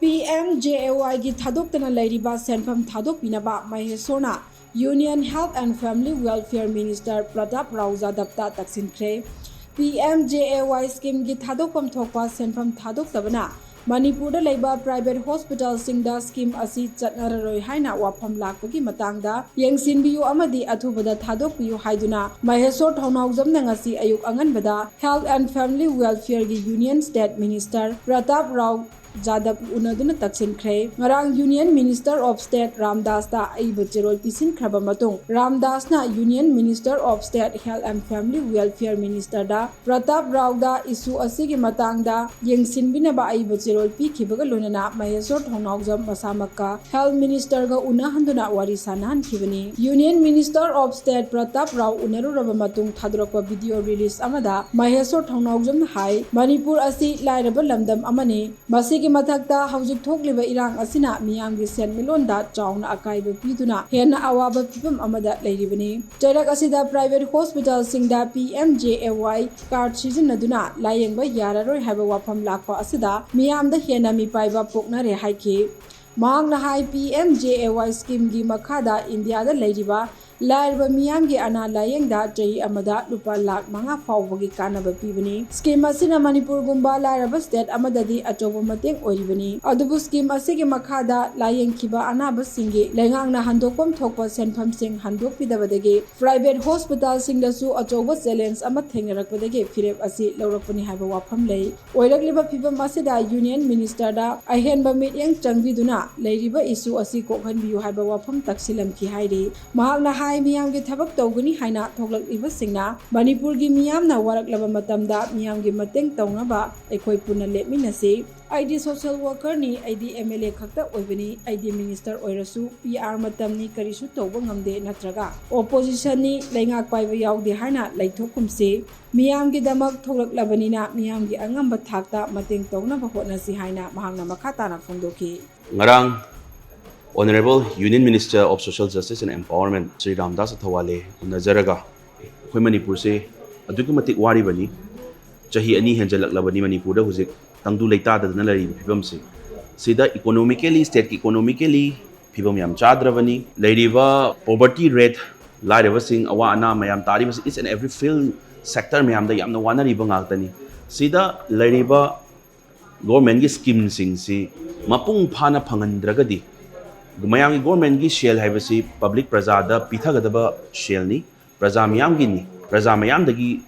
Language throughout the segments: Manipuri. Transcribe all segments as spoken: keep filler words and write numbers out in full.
ꯄꯤ ꯑꯦꯝ ꯖꯦ ꯑꯦ ꯋꯥꯏꯒꯤ ꯊꯥꯗꯣꯛꯇꯅ ꯂꯩꯔꯤꯕ ꯁꯦꯟꯐꯝ ꯊꯥꯗꯣꯛꯄꯤꯅꯕ ꯃꯍꯦꯁꯣꯔꯅ Union Health and Family Welfare Minister Pratap Rao ꯖꯥꯗꯕꯇ ꯇꯛꯁꯤꯟꯈ꯭ꯔꯦ꯫ P M J A Y ꯁ꯭ꯀꯤꯝꯒꯤ ꯊꯥꯗꯣꯛꯐꯝ ꯊꯣꯛꯄ ꯁꯦꯟꯐꯝ ꯊꯥꯗꯣꯛꯇꯕꯅ ꯃꯅꯤꯄꯨꯔꯗ ꯂꯩꯕ ꯄ꯭ꯔꯥꯏꯚꯦꯠ ꯍꯣꯁꯄꯤꯇꯥꯜꯁꯤꯡꯗ ꯁ꯭ꯀꯤꯝ ꯑꯁꯤ ꯆꯠꯅꯔꯔꯣꯏ ꯍꯥꯏꯅ ꯋꯥꯐꯝ ꯂꯥꯛꯄꯒꯤ ꯃꯇꯥꯡꯗ ꯌꯦꯡꯁꯤꯟꯕꯤꯌꯨ ꯑꯃꯗꯤ ꯑꯊꯨꯕꯗ ꯊꯥꯗꯣꯛꯄꯤꯌꯨ ꯍꯥꯏꯗꯨꯅ ꯃꯍꯦꯁꯣꯔ ꯊꯧꯅꯥꯎꯖꯝꯅ ꯉꯁꯤ ꯑꯌꯨꯛ ꯑꯉꯟꯕꯗ Health and Family Welfareꯒꯤ Union State Minister Pratap Rao ꯖꯥꯗꯕ ꯎꯅꯗꯨꯅ ꯇꯛꯁꯤꯟꯈ꯭ꯔꯦ꯫ ꯉꯔꯥꯡ Union Minister of State ꯔꯥꯝꯗꯥꯁꯇ ꯑꯏꯕ ꯆꯦꯔꯣꯜ ꯄꯤꯁꯤꯟꯈ꯭ꯔꯕ ꯃꯇꯨꯡ, ꯔꯥꯝꯗꯥꯁꯅ Union Minister of State Health and Family Welfare Ministerꯗ Pratap ꯔꯥꯎꯗ ꯏꯁꯨ ꯑꯁꯤꯒꯤ ꯃꯇꯥꯡꯗ ꯌꯦꯡꯁꯤꯟꯕꯤꯅꯕ ꯑꯏꯕ ꯆꯦꯔꯣꯜ ꯄꯤꯈꯤꯕꯒ ꯂꯣꯏꯅꯅ ꯃꯍꯦꯁꯣꯔ ꯊꯧꯅꯥꯎꯖꯝ ꯃꯁꯥꯃꯛꯀ Health Ministerꯒ ꯎꯅꯍꯟꯗꯨꯅ ꯋꯥꯔꯤ ꯁꯥꯟꯅꯍꯟꯈꯤꯕꯅꯤ꯫ Union Minister of State Pratap Rao ꯎꯅꯔꯨꯔꯕ ꯃꯇꯨꯡ ꯊꯥꯗꯣꯔꯛꯄ video release ꯑꯃꯗ ꯃꯍꯦꯁꯣꯔ ꯊꯧꯅꯥꯎꯖꯝꯅ ꯍꯥꯏ, ꯃꯅꯤꯄꯨꯔ ꯑꯁꯤ ꯂꯥꯏꯔꯕ ꯂꯝꯗꯝ ꯑꯃꯅꯤ꯫ ꯃꯁꯤꯒꯤ ꯃꯊꯛꯇ ꯍꯧꯖꯤꯛ ꯊꯣꯛꯂꯤꯕ ꯏꯔꯥꯡ ꯑꯁꯤꯅ ꯃꯤꯌꯥꯝꯒꯤ ꯁꯦꯟꯃꯤꯠꯂꯣꯟꯗ ꯆꯥꯎꯅ ꯑꯀꯥꯏꯕ ꯄꯤꯗꯨꯅ ꯍꯦꯟꯅ ꯑꯋꯥꯕ ꯐꯤꯚꯝ ꯑꯃꯗ ꯂꯩꯔꯤꯕꯅꯤ꯫ ꯆꯩꯔꯛ ꯑꯁꯤꯗ ꯄ꯭ꯔꯥꯏꯚꯦꯠ ꯍꯣꯁꯄꯤꯇꯥꯜꯁꯤꯡꯗ P M J A Y card ꯁꯤꯖꯤꯟꯅꯗꯨꯅ ꯂꯥꯌꯦꯡꯕ ꯌꯥꯔꯔꯣꯏ ꯍꯥꯏꯕ ꯋꯥꯐꯝ ꯂꯥꯛꯄ ꯑꯁꯤꯗ ꯃꯤꯌꯥꯝꯗ ꯍꯦꯟꯅ ꯃꯤꯄꯥꯏꯕ ꯄꯣꯛꯅꯔꯦ ꯍꯥꯏꯈꯤ꯫ ꯃꯍꯥꯛꯅ ꯍꯥꯏ, P M J A Y ꯁ꯭ꯀꯤꯝꯒꯤ ꯃꯈꯥꯗ ꯏꯟꯗꯤꯌꯥꯗ ꯂꯩꯔꯤꯕ ꯂꯥꯏꯔꯕ ꯃꯤꯌꯥꯝꯒꯤ ꯑꯅꯥ ꯂꯥꯌꯦꯡꯗ ꯆꯍꯤ ꯑꯃꯗ ꯂꯨꯄꯥ ꯂꯥꯈ ꯃꯉꯥ ꯐꯥꯎꯕꯒꯤ ꯀꯥꯟꯅꯕ ꯄꯤꯕꯅꯤ꯫ ꯁ꯭ꯀꯤꯝ ꯑꯁꯤꯅ ꯃꯅꯤꯄꯨꯔꯒꯨꯝꯕ ꯂꯥꯏꯔꯕ ꯁ꯭ꯇꯦꯠ ꯑꯃꯗꯗꯤ ꯑꯆꯧꯕ ꯃꯇꯦꯡ ꯑꯣꯏꯔꯤꯕꯅꯤ꯫ ꯑꯗꯨꯕꯨ ꯁ꯭ꯀꯤꯝ ꯑꯁꯤꯒꯤ ꯃꯈꯥꯗ ꯂꯥꯌꯦꯡꯈꯤꯕ ꯑꯅꯥꯕꯁꯤꯡꯒꯤ ꯂꯩꯉꯥꯛꯅ ꯍꯟꯗꯣꯛꯐꯝ ꯊꯣꯛꯄ ꯁꯦꯟꯐꯝꯁꯤꯡ ꯍꯟꯗꯣꯛꯄꯤꯗꯕꯗꯒꯤ ꯄ꯭ꯔꯥꯏꯚꯦꯠ ꯍꯣꯁꯄꯤꯇꯥꯜꯁꯤꯡꯗꯁꯨ ꯑꯆꯧꯕ ꯆꯦꯂꯦꯟꯖ ꯑꯃ ꯊꯦꯡꯅꯔꯛꯄꯗꯒꯤ ꯐꯤꯔꯦꯞ ꯑꯁꯤ ꯂꯧꯔꯛꯄꯅꯤ ꯍꯥꯏꯕ ꯋꯥꯐꯝ ꯂꯩ꯫ ꯑꯣꯏꯔꯛꯂꯤꯕ ꯐꯤꯚꯝ ꯑꯁꯤꯗ ꯌꯨꯅꯤꯌꯟ ꯃꯤꯅꯤꯁꯇꯔꯗ ꯑꯍꯦꯟꯕ ꯃꯤꯠꯌꯦꯡ ꯆꯪꯕꯤꯗꯨꯅ ꯂꯩꯔꯤꯕ ꯏꯁꯨ ꯑꯁꯤ ꯀꯣꯛꯍꯟꯕꯤꯌꯨ ꯍꯥꯏꯕ ꯋꯥꯐꯝ ꯇꯛꯁꯤꯜꯂꯝꯈꯤ ꯍꯥꯏꯔꯤ꯫ ꯃꯍꯥꯛꯅ ꯍꯥꯏ, ꯃꯤꯌꯥꯝꯒꯤ ꯊꯕꯛ ꯇꯧꯒꯅꯤ ꯍꯥꯏꯅ ꯊꯣꯛꯂꯛꯂꯤꯕꯁꯤꯡꯅ ꯃꯅꯤꯄꯨꯔꯒꯤ ꯃꯤꯌꯥꯝꯅ ꯋꯥꯔꯛꯂꯕ ꯃꯇꯝꯗ ꯃꯤꯌꯥꯝꯒꯤ ꯃꯇꯦꯡ ꯇꯧꯅꯕ ꯑꯩꯈꯣꯏ ꯄꯨꯟꯅ ꯂꯦꯞꯃꯤꯟꯅꯁꯤ꯫ ꯑꯩꯗꯤ social worker ꯅꯤ, ꯑꯩꯗꯤ M L A ꯈꯛꯇ ꯑꯣꯏꯕꯅꯤ, ꯑꯩꯗꯤ ꯃꯤꯅꯤꯁꯇꯔ ꯑꯣꯏꯔꯁꯨ P R ꯃꯇꯝꯅꯤ, ꯀꯔꯤꯁꯨ ꯇꯧꯕ ꯉꯝꯗꯦ, ꯅꯠꯇ꯭ꯔꯒ opposition ꯅꯤ, ꯂꯩꯉꯥꯛ ꯄꯥꯏꯕ ꯌꯥꯎꯗꯦ ꯍꯥꯏꯅ ꯂꯩꯊꯣꯛꯀꯨꯝꯁꯤ꯫ ꯃꯤꯌꯥꯝꯒꯤꯗꯃꯛ ꯊꯣꯛꯂꯛꯂꯕꯅꯤꯅ ꯃꯤꯌꯥꯝꯒꯤ ꯑꯉꯝꯕ ꯊꯥꯛꯇ ꯃꯇꯦꯡ ꯇꯧꯅꯕ ꯍꯣꯠꯅꯁꯤ ꯍꯥꯏꯅ ꯃꯍꯥꯛꯅ ꯃꯈꯥ ꯇꯥꯅ ꯐꯣꯡꯗꯣꯛꯈꯤ꯫ ꯉꯔꯥꯡ Honourable Union Minister of Social Justice and Empowerment Shri Ramdas ꯑꯊꯋꯥꯂꯦ ꯎꯅꯖꯔꯒ ꯑꯩꯈꯣꯏ ꯃꯅꯤꯄꯨꯔꯁꯦ ꯑꯗꯨꯛꯀꯤ ꯃꯇꯤꯛ ꯋꯥꯔꯤꯕꯅꯤ꯫ ꯆꯍꯤ ꯑꯅꯤ ꯍꯦꯟꯖꯜꯂꯛꯂꯕꯅꯤ ꯃꯅꯤꯄꯨꯔꯗ ꯍꯧꯖꯤꯛ ꯇꯪꯗꯨ ꯂꯩꯇꯥꯗꯗꯅ ꯂꯩꯔꯤꯕ ꯐꯤꯕꯝꯁꯤ꯫ ꯁꯤꯗ economically, stateꯀꯤ economically ꯐꯤꯕꯝ ꯌꯥꯝ ꯆꯥꯗ꯭ꯔꯕꯅꯤ꯫ ꯂꯩꯔꯤꯕ poverty rate, ꯂꯥꯏꯔꯕꯁꯤꯡ ꯑꯋꯥ ꯑꯅꯥ ꯃꯌꯥꯝ ꯇꯥꯔꯤꯕꯁꯤ each and every field, sector ꯃꯌꯥꯝꯗ ꯌꯥꯝꯅ ꯋꯥꯅꯔꯤꯕ ꯉꯥꯛꯇꯅꯤ꯫ ꯁꯤꯗ ꯂꯩꯔꯤꯕ governmentꯀꯤ schemeꯁꯤꯡꯁꯤ ꯃꯄꯨꯡ ꯐꯥꯅ ꯐꯪꯍꯟꯗ꯭ꯔꯒꯗꯤ, ꯃꯌꯥꯝꯒꯤ governmentꯀꯤ ꯁꯦꯜ ꯍꯥꯏꯕꯁꯤ public ꯄ꯭ꯔꯖꯥꯗ ꯄꯤꯊꯒꯗꯕ ꯁꯦꯜꯅꯤ, ꯄ꯭ꯔꯖꯥ ꯃꯤꯌꯥꯝꯒꯤꯅꯤ, ꯄ꯭ꯔꯖꯥ ꯃꯌꯥꯝꯗꯒꯤ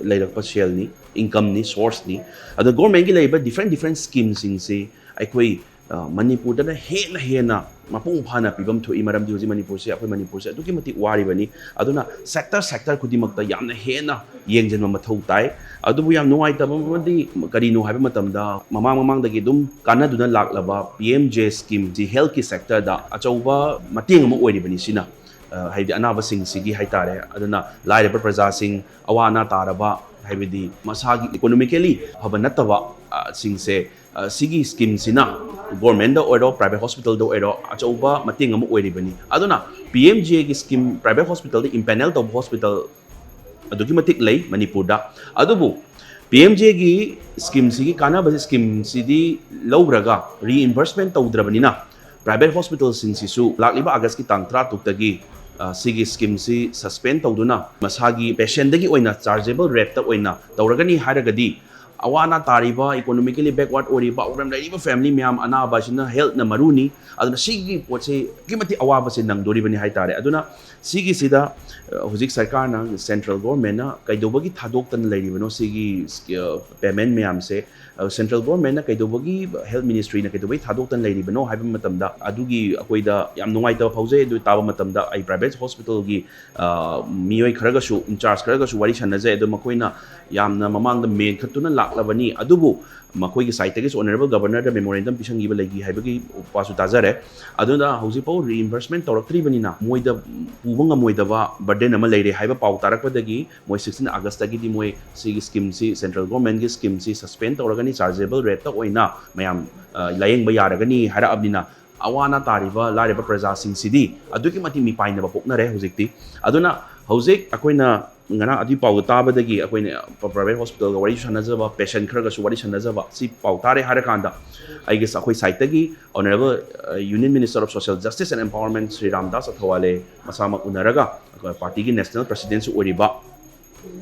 ꯂꯩꯔꯛꯄ ꯁꯦꯜꯅꯤ, incomeꯅꯤ, sourceꯅꯤ꯫ ꯑꯗꯣ governmentꯀꯤ ꯂꯩꯔꯤꯕ different different schemeꯁꯤꯡꯁꯤ ꯑꯩꯈꯣꯏ, ꯑ, ꯃꯅꯤꯄꯨꯔꯗꯅ ꯍꯦꯟꯅ ꯍꯦꯟꯅ ꯃꯄꯨꯡ ꯐꯥꯅ ꯄꯤꯐꯝ ꯊꯣꯛꯏ꯫ ꯃꯔꯝꯗꯤ ꯍꯧꯖꯤꯛ ꯃꯅꯤꯄꯨꯔꯁꯦ, ꯑꯩꯈꯣꯏ ꯃꯅꯤꯄꯨꯔꯁꯦ ꯑꯗꯨꯛꯀꯤ ꯃꯇꯤꯛ ꯋꯥꯔꯤꯕꯅꯤ꯫ ꯑꯗꯨꯅ sector sector ꯈꯨꯗꯤꯡꯃꯛꯇ ꯌꯥꯝꯅ ꯍꯦꯟꯅ ꯌꯦꯡꯁꯤꯟꯕ ꯃꯊꯧ ꯇꯥꯏ꯫ ꯑꯗꯨꯕꯨ ꯌꯥꯝ ꯅꯨꯡꯉꯥꯏꯇꯕ ꯑꯃꯗꯤ ꯀꯔꯤꯅꯣ ꯍꯥꯏꯕ ꯃꯇꯝꯗ, ꯃꯃꯥꯡ ꯃꯃꯥꯡꯗꯒꯤ ꯑꯗꯨꯝ ꯀꯥꯟꯅꯗꯨꯅ ꯂꯥꯛꯂꯕ P M J schemeꯁꯤ healthꯀꯤ sectorꯗ ꯑꯆꯧꯕ ꯃꯇꯦꯡ ꯑꯃ ꯑꯣꯏꯔꯤꯕꯅꯤ꯫ ꯁꯤꯅ, ꯑ, ꯍꯥꯏꯗꯤ ꯑꯅꯥꯕꯁꯤꯡꯁꯤꯒꯤ ꯍꯥꯏꯇꯥꯔꯦ꯫ ꯑꯗꯨꯅ ꯂꯥꯏꯔꯕ ꯄ꯭ꯔꯖꯥꯁꯤꯡ, ꯑꯋꯥ ꯑꯅꯥ ꯇꯥꯔꯕ, ꯍꯥꯏꯕꯗꯤ ꯃꯁꯥꯒꯤ economically ꯐꯕ ꯅꯠꯇꯕ, ꯑ, ꯁꯤꯡꯁꯦ, ꯑ, ꯁꯤꯒꯤ schemeꯁꯤꯅ governmentꯇ ꯑꯣꯏꯔꯣ, private hospitalꯗ ꯑꯣꯏꯔꯣ, ꯑꯆꯧꯕ ꯃꯇꯦꯡ ꯑꯃ ꯑꯣꯏꯔꯤꯕꯅꯤ꯫ ꯑꯗꯨꯅ P M J ꯒꯤ scheme private hospitalꯗ empanel ꯇꯧꯕ hospital ꯑꯗꯨꯛꯀꯤ ꯃꯇꯤꯛ ꯂꯩ ꯃꯅꯤꯄꯨꯔꯗ꯫ ꯑꯗꯨꯕꯨ P M J ꯒꯤ schemeꯁꯤꯒꯤ ꯀꯥꯟꯅꯕꯁꯤ, schemeꯁꯤꯗꯤ ꯂꯧꯈ꯭ꯔꯒ reimbursement ꯇꯧꯗ꯭ꯔꯕꯅꯤꯅ, private hospitalꯁꯤꯡꯁꯤꯁꯨ ꯂꯥꯛꯂꯤꯕ Augustꯀꯤ ꯇꯥꯡ ꯇꯔꯥꯇꯔꯨꯛꯇꯒꯤ, ꯑ, ꯁꯤꯒꯤ schemeꯁꯤ suspend ꯇꯧꯗꯨꯅ ꯃꯁꯥꯒꯤ patientꯗꯒꯤ ꯑꯣꯏꯅ chargeable rateꯇ ꯑꯣꯏꯅ ꯇꯧꯔꯒꯅꯤ ꯍꯥꯏꯔꯒꯗꯤ, ꯑꯋꯥ ꯑꯅꯥ ꯇꯥꯔꯤꯕ, economically backward ꯑꯣꯏꯔꯤꯕ, problem ꯂꯩꯔꯤꯕ family ꯃꯌꯥꯝ, ꯑꯅꯥꯕ ꯑꯁꯤꯅ healthꯅ ꯃꯔꯨꯅꯤ꯫ ꯑꯗꯨꯅ ꯁꯤꯒꯤ ꯄꯣꯠꯁꯤ ꯑꯗꯨꯛꯀꯤ ꯃꯇꯤꯛ ꯑꯋꯥꯕꯁꯦ ꯅꯪꯗꯣꯔꯤꯕꯅꯤ ꯍꯥꯏꯇꯥꯔꯦ꯫ ꯑꯗꯨꯅ ꯁꯤꯒꯤꯁꯤꯗ, ꯑ, ꯍꯧꯖꯤꯛ ꯁꯔꯀꯥꯔꯅ, central governmentꯅ ꯀꯩꯗꯧꯕꯒꯤ ꯊꯥꯗꯣꯛꯇꯅ ꯂꯩꯔꯤꯕꯅꯣ ꯁꯤꯒꯤ, ꯑ, payment ꯃꯌꯥꯝꯁꯦ? ꯑ, central governmentꯅ ꯀꯩꯗꯧꯕꯒꯤ, health ministryꯅ ꯀꯩꯗꯧꯕꯒꯤ ꯊꯥꯗꯣꯛꯇꯅ ꯂꯩꯔꯤꯕꯅꯣ ꯍꯥꯏꯕ ꯃꯇꯝꯗ, ꯑꯗꯨꯒꯤ ꯑꯩꯈꯣꯏꯗ ꯌꯥꯝ ꯅꯨꯡꯉꯥꯏꯇꯕ ꯐꯥꯎꯖꯩ꯫ ꯑꯗꯨ ꯇꯥꯕ ꯃꯇꯝꯗ ꯑꯩ private hospitalꯒꯤ, ꯑ, ꯃꯤꯑꯣꯏ ꯈꯔꯒꯁꯨ, in charge ꯈꯔꯒꯁꯨ ꯋꯥꯔꯤ ꯁꯥꯟꯅꯖꯩ꯫ ꯑꯗꯣ ꯃꯈꯣꯏꯅ ꯌꯥꯝꯅ ꯃꯃꯥꯡꯗ ꯃꯦꯟꯈꯠꯇꯨꯅ ꯂꯥꯛꯂꯕꯅꯤ꯫ ꯑꯗꯨꯕꯨ ꯃꯈꯣꯏꯒꯤ sideꯇꯒꯤꯁꯨ honourable governorꯗ memorandum ꯄꯤꯁꯟꯈꯤꯕ ꯂꯩꯈꯤ ꯍꯥꯏꯕꯒꯤ ꯋꯥꯁꯨ ꯇꯥꯖꯔꯦ꯫ ꯑꯗꯨꯅ ꯍꯧꯖꯤꯛꯐꯥꯎ reimbursement ꯇꯧꯔꯛꯇ꯭ꯔꯤꯕꯅꯤꯅ ꯃꯣꯏꯗ ꯄꯨꯕ ꯉꯝꯃꯣꯏꯗꯕ burden ꯑꯃ ꯂꯩꯔꯦ ꯍꯥꯏꯕ ꯄꯥꯎ ꯇꯥꯔꯛꯄꯗꯒꯤ ꯃꯣꯏ sixteen Augustꯇꯒꯤꯗꯤ ꯃꯣꯏ ꯁꯤꯒꯤ schemeꯁꯤ, central governmentꯀꯤ schemeꯁꯤ suspend ꯇꯧꯔꯒꯅꯤ, chargeable rateꯇ ꯑꯣꯏꯅ ꯃꯌꯥꯝ, ꯑ, ꯂꯥꯌꯦꯡꯕ ꯌꯥꯔꯒꯅꯤ ꯍꯥꯏꯔꯛꯑꯕꯅꯤꯅ, ꯑꯋꯥ ꯑꯅꯥ ꯇꯥꯔꯤꯕ ꯂꯥꯏꯔꯕ ꯄ꯭ꯔꯖꯥꯁꯤꯡꯁꯤꯗꯤ ꯑꯗꯨꯛꯀꯤ ꯃꯇꯤꯛ ꯃꯤꯄꯥꯏꯅꯕ ꯄꯣꯛꯅꯔꯦ ꯍꯧꯖꯤꯛꯇꯤ꯫ ꯑꯗꯨꯅ ꯍꯧꯖꯤꯛ ꯑꯩꯈꯣꯏꯅ ꯉꯔꯥꯡ ꯑꯗꯨꯒꯤ ꯄꯥꯎꯗꯣ ꯇꯥꯕꯗꯒꯤ ꯑꯩꯈꯣꯏꯅ private hospitalꯒ ꯋꯥꯔꯤꯁꯨ ꯁꯥꯟꯅꯖꯕ, patient ꯈꯔꯒꯁꯨ ꯋꯥꯔꯤ ꯁꯥꯟꯅꯖꯕ, ꯁꯤ ꯄꯥꯎ ꯇꯥꯔꯦ ꯍꯥꯏꯔꯀꯥꯟꯗ ꯑꯩꯒꯤ, ꯑꯩꯈꯣꯏ sideꯇꯒꯤ Honourable Union Minister of Social Justice and Empowerment Shri Ramdas ꯑꯊꯋꯥꯂꯦ ꯃꯁꯥꯃꯛ ꯎꯅꯔꯒ, ꯑꯩꯈꯣꯏ partyꯒꯤ national presidentꯁꯨ ꯑꯣꯏꯔꯤꯕ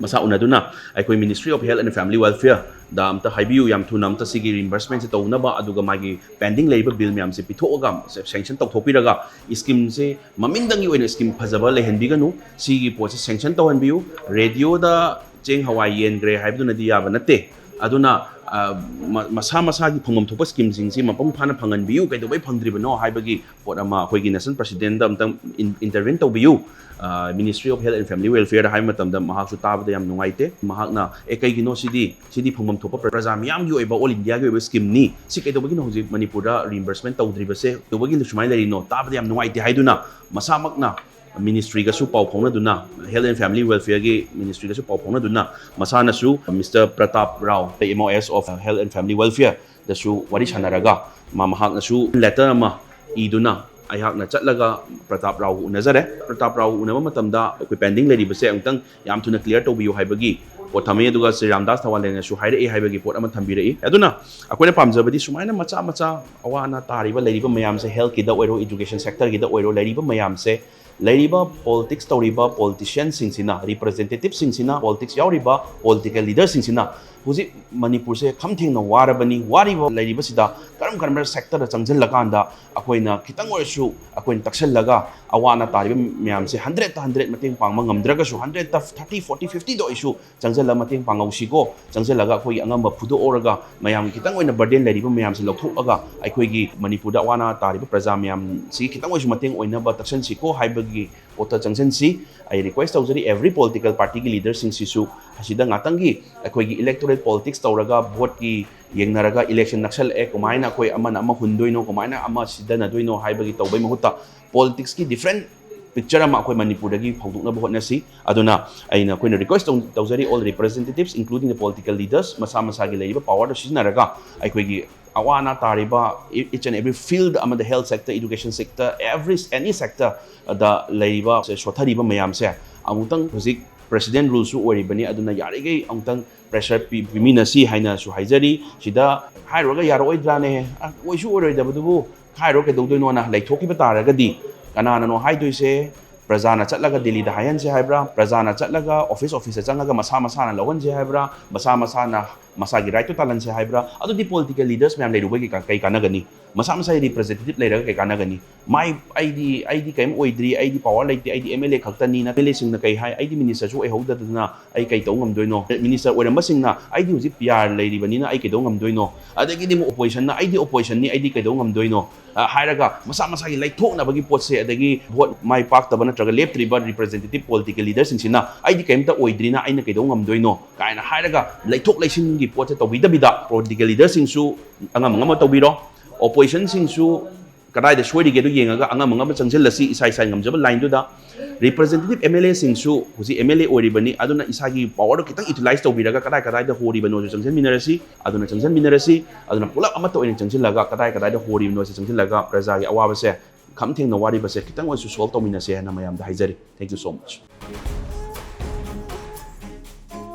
ꯃꯁꯥ ꯎꯅꯗꯨꯅ ꯑꯩꯈꯣꯏ Ministry of Health and Family Welfareꯗ ꯑꯝꯇ ꯍꯥꯏꯕꯤꯌꯨ, ꯌꯥꯝ ꯊꯨꯅ ꯑꯝꯇ ꯁꯤꯒꯤ reimbursementꯁꯦ ꯇꯧꯅꯕ, ꯑꯗꯨꯒ ꯃꯥꯒꯤ pending ꯂꯩꯔꯤꯕ bill ꯃꯌꯥꯝꯁꯦ ꯄꯤꯊꯣꯛꯑꯒ sanction ꯇꯧꯊꯣꯛꯄꯤꯔꯒ, schemeꯁꯦ ꯃꯃꯤꯡꯗꯪꯒꯤ ꯑꯣꯏꯅ scheme ꯐꯖꯕ ꯂꯩꯍꯟꯕꯤꯒꯅꯨ, ꯁꯤꯒꯤ ꯄꯣꯠꯁꯦ sanction ꯇꯧꯍꯟꯕꯤꯌꯨ꯫ Radioꯗ ꯆꯦꯡ ꯍꯋꯥꯏ ꯌꯦꯟꯈ꯭ꯔꯦ ꯍꯥꯏꯕꯗꯨꯅꯗꯤ ꯌꯥꯕ ꯅꯠꯇꯦ꯫ ꯑꯗꯨꯅ, ꯑ, ꯃ-, ꯃꯁꯥ ꯃꯁꯥꯒꯤ ꯐꯪꯐꯝ ꯊꯣꯛꯄ schemeꯁꯤꯡꯁꯤ ꯃꯄꯨꯡ ꯐꯥꯅ ꯐꯪꯍꯟꯕꯤꯌꯨ꯫ ꯀꯩꯗꯧꯕꯩ ꯐꯪꯗ꯭ꯔꯤꯕꯅꯣ ꯍꯥꯏꯕꯒꯤ ꯄꯣꯠ ꯑꯃ ꯑꯩꯈꯣꯏꯒꯤ national presidentꯗ ꯑꯝꯇꯪ in-, intervene ꯇꯧꯕꯤꯌꯨ꯫ ꯑ, Ministry of Health and Family Welfareꯗ ꯍꯥꯏꯕ ꯃꯇꯝꯗ ꯃꯍꯥꯛꯁꯨ ꯇꯥꯕꯗ ꯌꯥꯝ ꯅꯨꯡꯉꯥꯏꯇꯦ꯫ ꯃꯍꯥꯛꯅ, "ꯑꯦ, ꯀꯩꯒꯤꯅꯣ ꯁꯤꯗꯤ? ꯁꯤꯗꯤ ꯐꯪꯐꯝ ꯊꯣꯛꯄ ꯄ꯭ꯔꯖꯥ ꯃꯤꯌꯥꯝꯒꯤ ꯑꯣꯏꯕ, all Indiaꯒꯤ ꯑꯣꯏꯕ schemeꯅꯤ꯫ ꯁꯤ ꯀꯩꯗꯧꯕꯒꯤꯅꯣ ꯍꯧꯖꯤꯛ ꯃꯅꯤꯄꯨꯔꯗ reimbursement ꯇꯧꯗ꯭ꯔꯤꯕꯁꯦ? ꯀꯩꯗꯧꯕꯒꯤ ꯁꯨꯃꯥꯏꯅ ꯂꯩꯔꯤꯅꯣ? ꯇꯥꯕꯗ ꯌꯥꯝ ꯅꯨꯡꯉꯥꯏꯇꯦ" ꯍꯥꯏꯗꯨꯅ ꯃꯁꯥꯃꯛꯅ Ministryꯒꯁꯨ ꯄꯥꯎ ꯐꯥꯎꯅꯗꯨꯅ, Health and Family Welfareꯒꯤ Ministryꯒꯁꯨ ꯄꯥꯎ ꯐꯥꯎꯅꯗꯨꯅ, ꯃꯁꯥꯅꯁꯨ Mister Pratap Rao, MOS of Health and Family Welfareꯗꯁꯨ ꯋꯥꯔꯤ ꯁꯥꯟꯅꯔꯒ, ꯃꯥ, ꯃꯍꯥꯛꯅꯁꯨ letter ꯑꯃ ꯏꯗꯨꯅ ꯑꯩꯍꯥꯛꯅ ꯆꯠꯂꯒ ꯄ꯭ꯔꯇꯥꯞ ꯔꯥꯎꯒ ꯎꯅꯖꯔꯦ꯫ ꯄ꯭ꯔꯇꯥꯞ ꯔꯥꯎꯒ ꯎꯅꯕ ꯃꯇꯝꯗ ꯑꯩꯈꯣꯏ pending ꯂꯩꯔꯤꯕꯁꯦ ꯑꯃꯨꯛꯇꯪ ꯌꯥꯝ ꯊꯨꯅ clear ꯇꯧꯕꯤꯌꯨ ꯍꯥꯏꯕꯒꯤ ꯄꯣꯠ ꯊꯝꯃꯤ꯫ ꯑꯗꯨꯒ ꯁ꯭ꯔꯤ ꯔꯥꯝꯗꯥꯁ ꯊꯋꯥꯂꯦꯅꯁꯨ ꯍꯥꯏꯔꯛꯏ ꯍꯥꯏꯕꯒꯤ ꯄꯣꯠ ꯑꯃ ꯊꯝꯕꯤꯔꯛꯏ꯫ ꯑꯗꯨꯅ ꯑꯩꯈꯣꯏꯅ ꯄꯥꯝꯖꯕꯗꯤ ꯁꯨꯃꯥꯏꯅ ꯃꯆꯥ ꯃꯆꯥ ꯑꯋꯥ ꯑꯅꯥ ꯇꯥꯔꯤꯕ, ꯂꯩꯔꯤꯕ ꯃꯌꯥꯝꯁꯦ, healthꯀꯤꯗ ꯑꯣꯏꯔꯣ, education sectorꯒꯤꯗ ꯑꯣꯏꯔꯣ, ꯂꯩꯔꯤꯕ ꯃꯌꯥꯝꯁꯦ, ꯂꯩꯔꯤꯕ politics ꯇꯧꯔꯤꯕ politicianꯁꯤꯡꯁꯤꯅ, representativeꯁꯤꯡꯁꯤꯅ, politics ꯌꯥꯎꯔꯤꯕ political leaderꯁꯤꯡꯁꯤꯅ ꯍꯧꯖꯤꯛ ꯃꯅꯤꯄꯨꯔꯁꯦ ꯈꯝ ꯊꯦꯡꯅ ꯋꯥꯔꯕꯅꯤ꯫ ꯋꯥꯔꯤꯕ ꯂꯩꯔꯤꯕꯁꯤꯗ ꯀꯔꯝ ꯀꯔꯝꯕ sectorꯗ ꯆꯪꯁꯤꯜꯂꯀꯥꯟꯗ ꯑꯩꯈꯣꯏꯅ ꯈꯤꯇꯪ ꯑꯣꯏꯔꯁꯨ ꯑꯩꯈꯣꯏꯅ ꯇꯛꯁꯜꯂꯒ ꯑꯋꯥ ꯑꯅꯥ ꯇꯥꯔꯤꯕ ꯃꯌꯥꯝꯁꯦ hundredꯇ hundred ꯃꯇꯦꯡ ꯄꯥꯡꯕ ꯉꯝꯗ꯭ꯔꯒꯁꯨ hundredꯇ thirty, forty, fiftyꯗ ꯑꯣꯏꯁꯨ ꯆꯪꯁꯤꯜꯂꯒ ꯃꯇꯦꯡ ꯄꯥꯡꯍꯧꯁꯤꯀꯣ꯫ ꯆꯪꯁꯤꯜꯂꯒ ꯑꯩꯈꯣꯏꯒꯤ ꯑꯉꯝꯕ ꯐꯨꯗꯣꯛꯍꯧꯔꯒ ꯃꯌꯥꯝꯒꯤ ꯈꯤꯇꯪ ꯑꯣꯏꯅ burden ꯂꯩꯔꯤꯕ ꯃꯌꯥꯝꯁꯦ ꯂꯧꯊꯣꯛꯑꯒ ꯑꯩꯈꯣꯏꯒꯤ ꯃꯅꯤꯄꯨꯔꯗ ꯑꯋꯥ ꯑꯅꯥ ꯇꯥꯔꯤꯕ ꯄ꯭ꯔꯖꯥ ꯃꯌꯥꯝꯁꯤꯒꯤ ꯈꯤꯇꯪ ꯑꯣꯏꯔꯁꯨ ꯃꯇꯦꯡ ꯑꯣꯏꯅꯕ ꯇꯛꯁꯟꯁꯤꯀꯣ ꯍꯥꯏꯕꯒꯤ ꯄꯣꯠꯇ ꯆꯪꯁꯤꯟꯁꯤ꯫ ꯑꯩ request ꯇꯧꯖꯔꯤ every political partyꯒꯤ leaderꯁꯤꯡꯁꯤꯁꯨ ꯑꯁꯤꯗ ꯉꯥꯛꯇꯪꯒꯤ ꯑꯩꯈꯣꯏꯒꯤ electoral politics ꯇꯧꯔꯒ voteꯀꯤ ꯌꯦꯡꯅꯔꯒ election ꯅꯛꯁꯜꯂꯛꯑꯦ, ꯀꯃꯥꯏꯅ ꯑꯩꯈꯣꯏ ꯑꯃꯅ ꯑꯃ ꯍꯨꯟꯗꯣꯏꯅꯣ, ꯀꯃꯥꯏꯅ ꯑꯃ ꯁꯤꯗꯅꯗꯣꯏꯅꯣ ꯍꯥꯏꯕꯒꯤ ꯇꯧꯕꯩ ꯃꯍꯨꯠꯇ politicsꯀꯤ different picture ꯑꯃ ꯑꯩꯈꯣꯏ ꯃꯅꯤꯄꯨꯔꯗꯒꯤ ꯐꯧꯗꯣꯛꯅꯕ ꯍꯣꯠꯅꯁꯤ꯫ ꯑꯗꯨꯅ ꯑꯩꯅ, ꯑꯩꯈꯣꯏꯅ request ꯇꯧ-, ꯇꯧꯖꯔꯤ all representatives, including the political leaders, ꯃꯁꯥ ꯃꯁꯥꯒꯤ ꯂꯩꯔꯤꯕ powerꯗꯨ ꯁꯤꯖꯤꯟꯅꯔꯒ ꯑꯩꯈꯣꯏꯒꯤ ꯑꯋꯥ ꯑꯅꯥ ꯇꯥꯔꯤꯕ each and every field ꯑꯃꯗ health sector, education sector, every, any sectorꯗ ꯂꯩꯔꯤꯕ ꯁꯣꯠꯊꯔꯤꯕ ꯃꯌꯥꯝꯁꯦ ꯑꯃꯨꯛꯇꯪ ꯍꯧꯖꯤꯛ President ruleꯁꯨ ꯑꯣꯏꯔꯤꯕꯅꯤ, ꯑꯗꯨꯅ ꯌꯥꯔꯤꯈꯩ ꯑꯃꯨꯛꯇꯪ pressure ꯄꯤ-, ꯄꯤꯃꯤꯟꯅꯁꯤ ꯍꯥꯏꯅꯁꯨ ꯍꯥꯏꯖꯔꯤ꯫ ꯁꯤꯗ ꯍꯥꯏꯔꯨꯔꯒ ꯌꯥꯔꯛꯑꯣꯏꯗ꯭ꯔꯥꯅꯦ? ꯑ, ꯑꯣꯏꯁꯨ ꯑꯣꯏꯔꯣꯏꯗꯕꯗꯨꯕꯨ ꯍꯥꯏꯔꯨꯔ ꯀꯩꯗꯧꯗꯣꯏꯅꯣꯅ ꯂꯩꯊꯣꯛꯈꯤꯕ ꯇꯥꯔꯒꯗꯤ ꯀꯅꯥꯅꯅꯣ ꯍꯥꯏꯗꯣꯏꯁꯦ? ꯄ꯭ꯔꯖꯥꯅ ꯆꯠꯂꯒ ꯗꯤꯜꯂꯤꯗ ꯍꯥꯏꯍꯟꯁꯦ ꯍꯥꯏꯕ꯭ꯔꯥ? ꯄ꯭ꯔꯖꯥꯅ ꯆꯠꯂꯒ office officeꯇ ꯆꯪꯉꯒ ꯃꯁꯥ ꯃꯁꯥꯅ ꯂꯧꯍꯟꯁꯦ ꯍꯥꯏꯕ꯭ꯔꯥ? ꯃꯁꯥ ꯃꯁꯥꯅ ꯃꯁꯥꯒꯤ rightꯇꯣ ꯇꯥꯜꯍꯟꯁꯦ ꯍꯥꯏꯕ꯭ꯔꯥ? ꯑꯗꯨꯗꯤ political leaders ꯃꯌꯥꯝ ꯂꯩꯔꯨꯕꯒꯤ ꯀ-, ꯀꯩ ꯀꯥꯟꯅꯒꯅꯤ? ꯃꯁꯥ ꯃꯁꯥꯒꯤ representative ꯂꯩꯔꯒ ꯀꯩ ꯀꯥꯟꯅꯒꯅꯤ? ꯃꯥꯏ, "ꯑꯩꯗꯤ, ꯑꯩꯗꯤ ꯀꯔꯤꯝ ꯑꯣꯏꯗ꯭ꯔꯤ, ꯑꯩꯗꯤ power ꯂꯩꯇꯦ, ꯑꯩꯗꯤ MLA ꯈꯛꯇꯅꯤ", ꯅ MLAꯁꯤꯡꯅ ꯀꯩ ꯍꯥꯏ? "ꯑꯩꯗꯤ ministerꯁꯨ ꯑꯣꯏꯍꯧꯗꯗꯅ ꯑꯩ ꯀꯩ ꯇꯧ ꯉꯝꯗꯣꯏꯅꯣ?" Minister ꯑꯣꯏꯔꯝꯕꯁꯤꯡꯅ, "ꯑꯩꯗꯤ ꯍꯧꯖꯤꯛ PR ꯂꯩꯔꯤꯕꯅꯤꯅ ꯑꯩ ꯀꯩꯗꯧ ꯉꯝꯗꯣꯏꯅꯣ?" ꯑꯗꯒꯤꯗꯤ ꯑꯃꯨꯛ oppositionꯅ, "ꯑꯩꯗꯤ oppositionꯅꯤ, ꯑꯩꯗꯤ ꯀꯩꯗꯧ ꯉꯝꯗꯣꯏꯅꯣ?" ꯑ, ꯍꯥꯏꯔꯒ ꯃꯁꯥ ꯃꯁꯥꯒꯤ ꯂꯩꯊꯣꯛꯅꯕꯒꯤ ꯄꯣꯠꯁꯦ, ꯑꯗꯒꯤ vote ꯃꯥꯏ ꯄꯥꯛꯇꯕ ꯅꯠꯇ꯭ꯔꯒ ꯂꯦꯞꯇ꯭ꯔꯤꯕ representative political leaderꯁꯤꯡꯁꯤꯅ, "ꯑꯩꯗꯤ ꯀꯔꯤꯝꯇ ꯑꯣꯏꯗ꯭ꯔꯤꯅ ꯑꯩꯅ ꯀꯩꯗꯧ ꯉꯝꯗꯣꯏꯅꯣ?" ꯀꯥꯏꯅ ꯍꯥꯏꯔꯒ ꯂꯩꯊꯣꯛ ꯂꯩꯁꯤꯟꯒꯤ ꯄꯣꯠꯁꯦ ꯇꯧꯕꯤꯗꯕꯤꯗ, political leaderꯁꯤꯡꯁꯨ ꯑꯉꯝ ꯑꯉꯝꯕ ꯇꯧꯕꯤꯔꯣ, oppositionꯁꯤꯡꯁꯨ ꯀꯗꯥꯏꯗ ꯁꯣꯏꯔꯤꯒꯦꯗꯣ ꯌꯦꯡꯉꯒ ꯑꯉꯝ ꯑꯉꯝꯕ ꯆꯪꯁꯤꯜꯂꯁꯤ, ꯏꯁꯥ ꯏꯁꯥꯒꯤ ꯉꯝꯖꯕ lineꯗꯨꯗ꯫ Representative MLAꯁꯤꯡꯁꯨ, ꯍꯧꯖꯤꯛ MLA ꯑꯣꯏꯔꯤꯕꯅꯤ, ꯑꯗꯨꯅ ꯏꯁꯥꯒꯤ powerꯗꯣ ꯈꯤꯇꯪ utilize ꯇꯧꯕꯤꯔꯒ ꯀꯗꯥꯏ ꯀꯗꯥꯏꯗ ꯍꯣꯔꯤꯕꯅꯣꯁꯨ ꯆꯪꯁꯤꯟꯃꯤꯟꯅꯔꯁꯤ, ꯑꯗꯨꯅ ꯆꯪꯁꯤꯟꯃꯤꯟꯅꯔꯁꯤ, ꯑꯗꯨꯅ ꯄꯨꯂꯞ ꯑꯃꯠꯇ ꯑꯣꯏꯅ ꯆꯪꯁꯤꯜꯂꯒ ꯀꯗꯥꯏ ꯀꯗꯥꯏꯗ ꯍꯣꯔꯤꯕꯅꯣꯁꯦ ꯆꯪꯁꯤꯜꯂꯒ ꯄ꯭ꯔꯖꯥꯒꯤ ꯑꯋꯥꯕꯁꯦ ꯈꯝ ꯊꯦꯡꯅ ꯋꯥꯔꯤꯕꯁꯦ ꯈꯤꯇꯪ ꯑꯣꯏꯔꯁꯨ solve ꯇꯧꯃꯤꯟꯅꯁꯦ ꯍꯥꯏꯅ ꯃꯌꯥꯝꯗ ꯍꯥꯏꯖꯔꯤ꯫ Thank you so much.